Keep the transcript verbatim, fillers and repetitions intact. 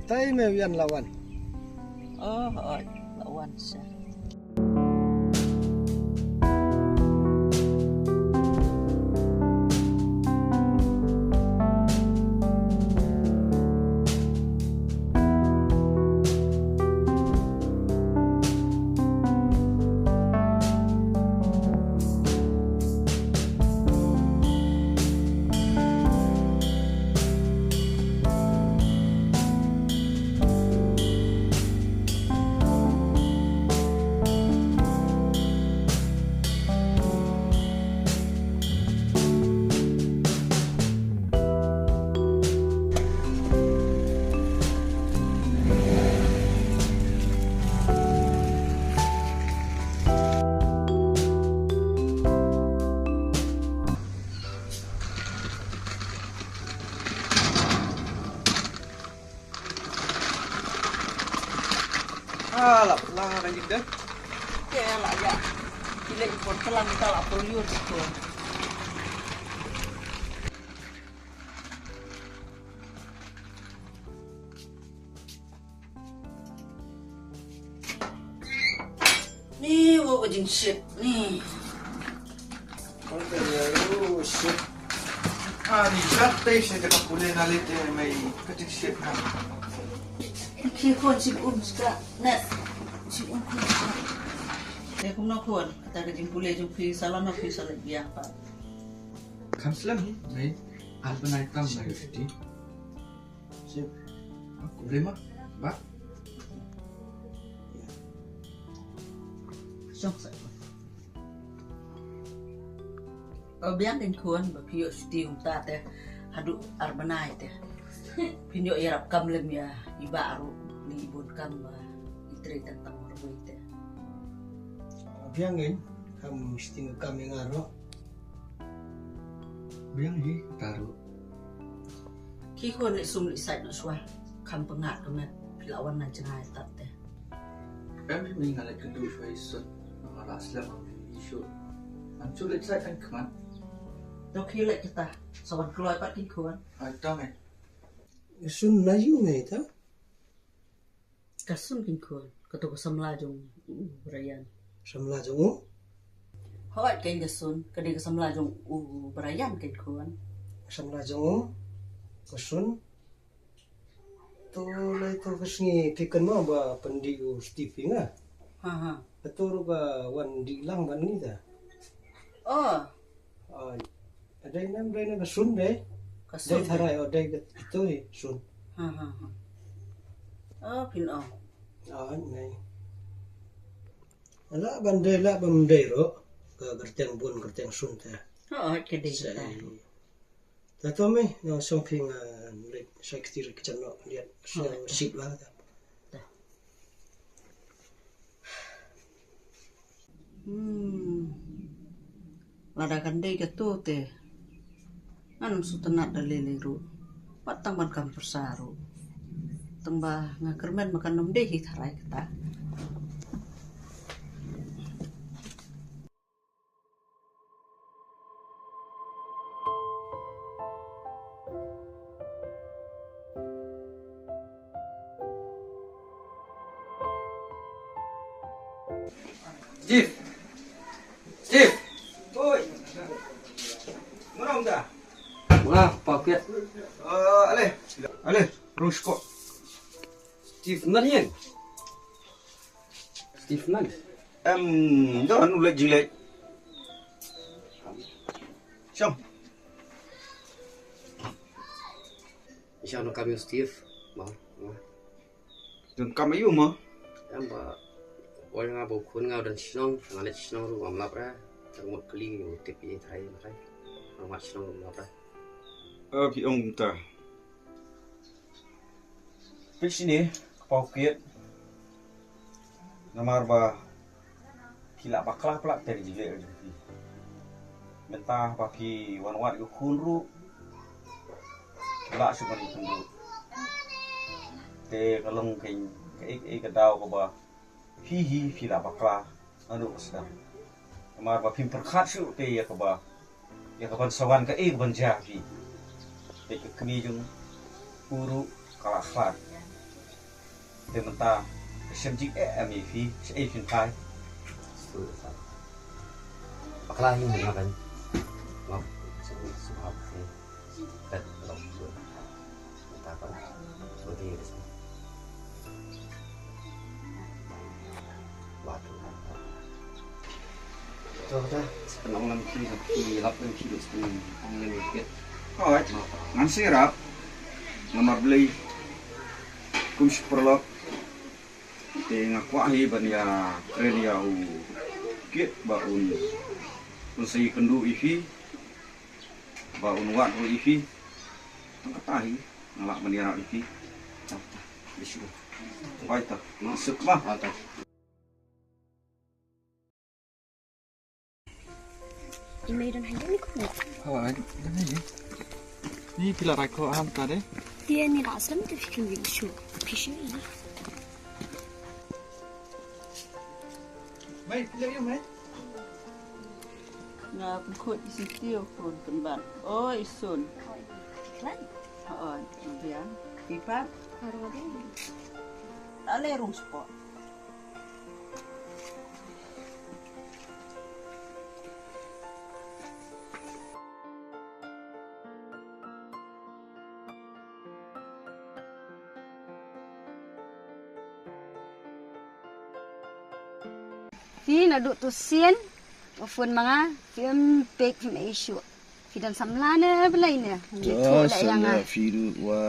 Te me wan la wan. Oh, oi, la wan sa. Ah, la, la, la, la. Ke la ya. Ile por telang ta la por liur ko. Ni, wa ka jingshit ni. Kong ka ya, oh, shit. Ah, ni shat te shit ka pule na le te mai ka jingshit ha. Ki khon shit um ska. Net. Shit um khon ska. Te kum no khon, kata ka jingpule jong phi sala no phi sala biang pa. Kam slam hi, mai. Al banai tam mai fifty. Sip. Aku boleh mah, bah. Song sa. Ba biang kein khun ba phi ïoh shuti kumta te haduh ar bnai te. Phin ïoh ïarap kam lem ïa i bah ruh, ni i bun kam ba i trei tang tang marwei te. Biang kein, kam shuti kam ïa nga ruh. Biang hi ta ruh. Ki khun leh sum leh sait noh shuwa. Kham pyngat ka met phi la wan na jngai tat te. Em hi mi nga leh kynduh shuwa i sut. Nga la slem am hi shu. Am shu leh sait kan khmat. To ki leh kita. Sa wan kloi pat ki khun. Ai tang eh. Sun na yu me ta. Ka Sun kein khun, kato ka samla jong u Brian. Samla jong u? Hooid kein ka Sun, ka dei ka samla jong u Brian kein khun. Samla jong u? Ka Sun? To lai to ka sngi phi kynmaw ba pyndih u Steve ïa nga. Ha ha. Kato ruh ka wan dih lang bad ngi ta. Oh. Ai. Dei nam dei nam ka Sun dei. Ka Sun dei tharai o dei ka itoi Sun. Ha ha ha. Oh phin ong. Ai nei. La ban dei la ban dei ruh ka kyrteng bun kyrteng Sun te. Oh ka dei ta. Ta to me nga song phi nga leit shai kti re kchan no liat song sip la ta. Hmm. Lada kan dei kato te ngan ym sngewtynnat da lei lei ruh. Wat tang ban kam pyrsa ruh. Tang ba nga kyrmen ba kan ym dei hi tharai kata. Steve. Steve. Oi. Mano da? Mula paket. Eh, ale. Ale, rung shkor. Steve nan yen. Steve nan. Em, don u lek jilek. Shong. Shong no kam ïa Steve. Ma, ma. Don kam ïa u ma. Em ba. Oi nga ba u khun nga u don shnong, nga leit shnong ruh ngam lap ra. Tang mut kli u tip ïa thai thai. Ngam lap shnong ngam lap ra. Eh, phi ong ta. Phi shini, kpa u Kiet. Namar ba phi la bakla pla ter jileh jong phi. Mynta ba phi wan wad ïa u khun ruh. La shu ban ïa khun ruh. Te ka long kein kaei kaei ka daw kaba phi hi phi la bakla naduh ka sdang. Namar ba phim pyrkhat shuh te ïa kaba, ïa kaban sa wan kaei kaban jia ha phi. Te ka kmie jong u ruh ka la khlad. Te mynta ka shem jingeh em ïa phi, shaei phin phai? Bakla hi mynta kan. Ngam sngewbha phi. Tet lok sngewbha. Mynta kan. Bagi ni sngewbha. Waduh. To da, sa pynong lam ki, ki lap lam ki, sa pynong lam ki. Hooid, ngan sa ïarap. Namar balei, kum shi paralok, te nga kwah hi ban ïakren ïa u kit ba un, un sa ïakynduh ïa phi, ba un wad ruh ïa phi. Tang kata hi nga lah ban ïarap ïa phi. Hooid to, suk ba. I mei don hangne ni kumne. Ha, ni. Ni phi la rai ko ham ta de. Dia ni la aslam tu phi kan wi shu. Phi shu ni. Mei, phi la ïa mei. Nga pynkhot i sitio phone pynban. Oh, i sun. Klan. Oh, biang. Pipat. Harwa biang. Ale rung spot. Phi naduh tu sien, u phone ma nga, phim peit phim ïoh shuh. Phi don samla ne balei ne? Ngi thoh la ïa nga. Phi ruh wa